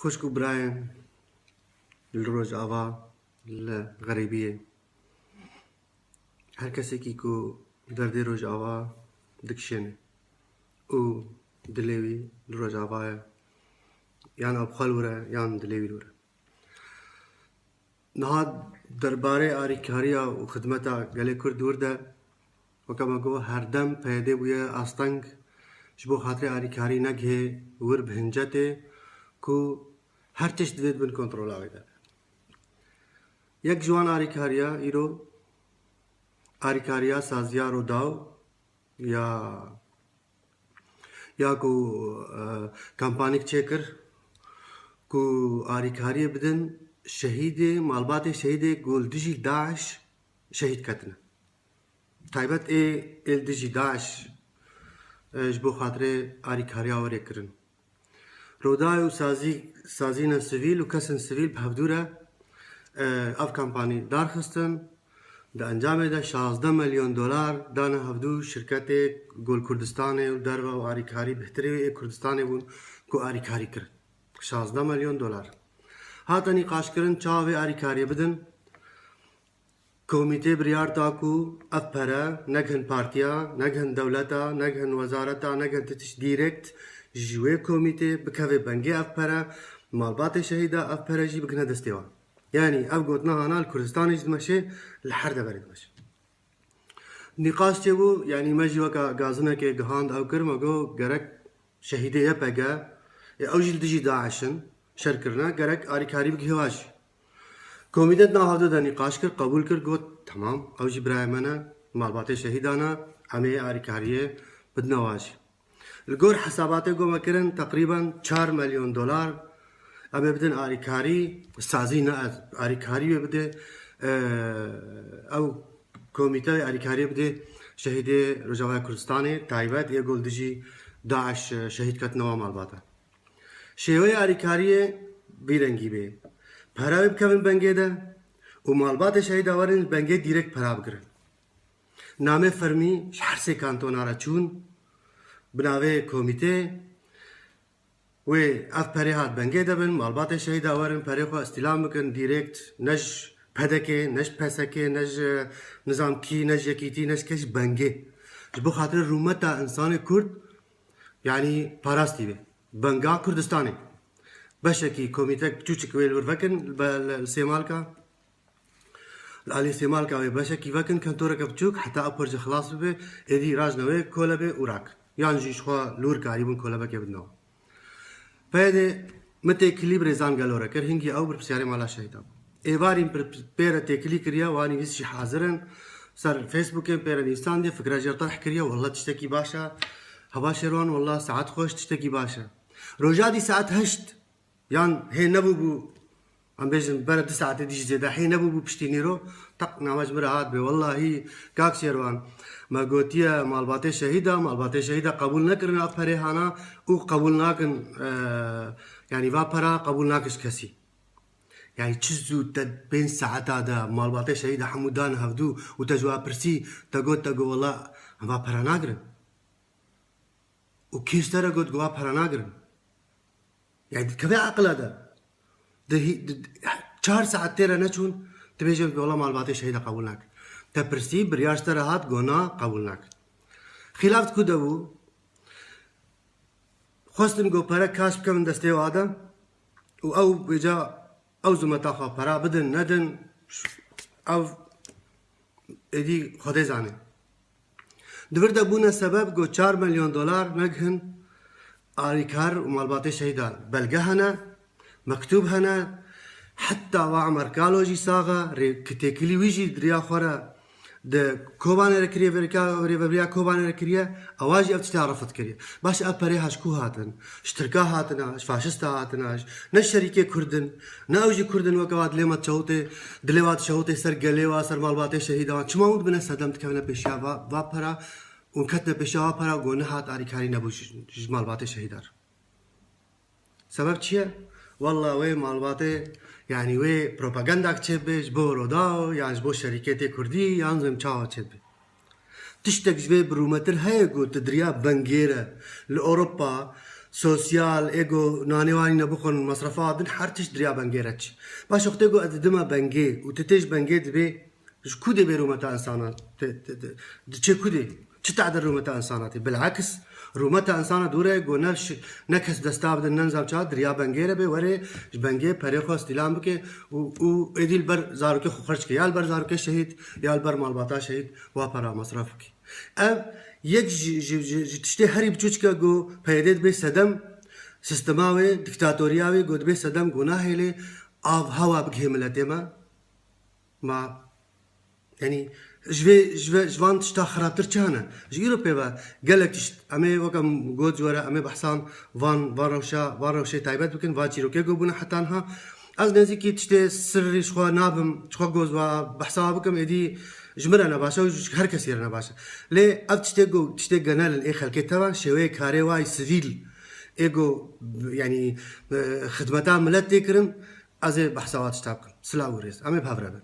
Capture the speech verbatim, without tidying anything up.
Xwişk û birayên li Rojava, li xerîbiyê. Her kesekî ku derdê Rojava dikişêne û dilê wî li Rojava ye, yan ew xwe li wir e, yan dilê wî li wir e. Niha derbarê alîkariya û xidmeta gelê Kurd di wir de, weke me got, herdem P Y D bûye asteng, ji bo xatirê alîkarî negihê wir bi hincetê ku her tişt divê di bin kontrola wê de be. Yek ji wan alîkariya îro, alîkariya saziya Rûdaw ya ya ku, e, kampanîk çêkir ku alîkariyê bidin şehîdê, malbatê şehîdê ku li dijî DAIŞ şehîd ketine. Taybet ê, ê li dijî DAIŞ, e, ji bo xatirê alîkariya were kirin. Rûdaw û sazî-, sazînên sivîl û kesên sivîl bi hevdû re, e, ev kampanî darxistin. Di encamê de şazdeh milyon dolar dane hevdû şirketê ku li Kurdistanê û derve û alîkarî bihtirê wê ê Kurdistanê bûn ku alîkarî kirin. Şazdeh milyon dolar. Hate nîqaşkirin çawa vê alîkariyê bidin. Komîtê biryar da ku ev pere negihin partiya, negihin dewleta, negihin wezareta, negihin ti tişt, dîrekt ji wê komîtê bikeve bengê ev pere, malbatê şehîda ev pere jî bigihine destê wan. Yanî ev gotina hana li Kurdistanê jî dimeşe, li her deverê dimeşe. Nîqaş çêbû, yanî me jî weke gazinekê gihand ew kir, me got gerek şehîdê Y P G, ê ew jî li dijî DAIŞ in, şer kirine, gerek alîkarî bigihê wa jî. Komîte di nav hevdû de nîqaş kir, qebûl kir, got, temam, ew jî birayê me ne, malbatê şehîdan e, em ê alîkariyê bidine wa jî. Li gor hesabatê ku me kirin, teqrîben çar milyon dolar em ê bidin alîkarî, sazî ne, alîkarî wê bidê, e, ew komîte alîkariyê bidê şehîdê Rojavayê Kurdistanê, taybet ê ku li dijî DAIŞ şehîd ketine wa malbata. Şêweyê alîkariyê vî rengî bê. Pere wê bikevin bengê de û malbatê şehîda werin bengê dîrekt pera bigirin. Namê fermî ji her sê kantona re çûn, bi navê komîtê, wê ev perê hat bengê de bin, malbatê şehîda werin perê xwe îstîlam bikin, dîrekt ne ji P D K, ne ji P S K, ne ji nizam kî, ne ji Yekîtî, ne ji kes bengê. Ji bo xatirê rûmeta însanê Kurd, yanî parastî be. Benga Kurdistanê. Beşekî komîtek çûçik wê li wir vekin, be-, li, li Sêmalka. Li alî Sêmalka wê beşekî vekin, kentoreke biçûk, heta ev pirce xilas bibe, êdî rajne wê kolebê û rak. Yan jî ji xwe li wir karîbûn kolebekê bidnewa. P Y D, min têkilî bi rêzan gelo re kir, hingî ew berpirsiyarê mala şehîda bû. Êvarî min pir-, pê re têkilî kiriye, wanî vîst jî hazir in. Ser Facebookê pê re nivîsandiye, fikra jê re terh kiriye, wela tiştekî baş e. Heva Şêrwan, wela saet xweş, tiştekî baş e. Roja dî saet heşt, yan hê nebûbû, em bêjin, bere du saetê dî jî zêde, hê nebûbû piştî nîro, teq name ji min re hat bê. Wellahî, kak Şêrwan, me gotiye malbatê şehîda, malbatê şehîda qebûl nekirine ev perê hana û qebûl nakin, e, yanî va pera qebûl nakin ji kesî. Yanî çi zû te pênc saeta de malbatê şehîda hemû dan hevdû û te ji wa pirsî, te got, te got, wela em va pera nagirin. Û kê ji te re got, got, va pera nagirin. Yani dikeve aqila de. Di hî-, di, di, çar saet tê re neçûn, dibêje, wela malbatê şehîda qebûl nakin. Te pirsî, biryar ji te re hat, got, na, qebûl nakin. Xîlaf di ku de bû? Xwestin got, pere kaş bikevin destê wa de û ew vêca ew zimeta xwe pera bidin, nedin, ev êdî Xwedê zane. Di vir de bûne sebeb ku çar milyon dolar negihin alîkar û malbatê şehîdan. Belge hene, mektûb hene, heta va Emer Kalo jî sax e, rê-, ki têkilî wî jî di riya xwe re di Kobanê re kiriye, vêrika-, rêveberiya Kobanê re kiriye, ewa jî ev tiştê refet kiriye. Baş ev perê ha ji ku hatin? Ji Tirka hatine, ji faşista hatine, ji, ne ji şerîkê Kurd in, ne ew jî Kurd in weke wa dilê me dişewitê, dilê wa dişewitê ser gelê wa, ser malbatê şehîda wan. Çima hûn dibine sedem dikevine pêşiya va, va pera, hûn ketine pêşiya va pera, got nehat alîkarî nebû ji, ji malbatê şehîdan. Sebeb çi ye? Walla wê malbatê, yanî wê propagandak çêbibe ji bo Rûdaw yan ji bo şerîketê Kurdî yan zim çawa çêbibe. Tiştek ji vê bi rûmetir heye ku tu di riya bengê re li Ewropa sosyal, ê ku nanê wan nîne bixwin, mesrefa din her tişt di riya bengê re diçe. Baş wextê ku ez didime bengê û tu tê ji bengê dibê, ji ku dê bê rûmeta insana? Te, te, te, diçe ku dê? Çi tade rûmeta insana tê? Bileks, rûmeta insana dû re ku ne şi-, ne kes desta bidin, ne nizam çawa, di riya bengê re bê, were ji bengê perê xwe stîlan bike û, û êdî li ber zarokê xwe xerc ke. Ya li ber zarokê şehîd, ya li ber malbata şehîd, wa pera mesref bike. Ev yek ji, ji, ji, ji tiştê herî biçûçik e ku P Y D dibê sedem, sistema wê, diktatoriya wê ku dibê sedem ku nahêlê av hewa bigihê miletê me. Ma, yanî, ji vê, ji vê, ji van tişta xirabtir çi hene? Ji îro pê ve gelek tişt. Em ê weke got ji we re, em ê behsan van, van rewşa, van rewşê taybet bikin, van çîrokê ku bûne heta niha. Ez nêzîkî tiştê sirrî ji xwe nabim, ji xwe goz wa behsa wa bikim, êdî ji min re ne baş e û ji her kesî re ne baş e. Lê ev tiştê ku, tiştê genel in ê xelkê tevan, şêweyê karê wa yî sivîl, ê ku, yanî, e, xidmeta milet tê kirin, ez ê behsa wa tişta bikim. Silav û rêz. Em ê bi hev re bin.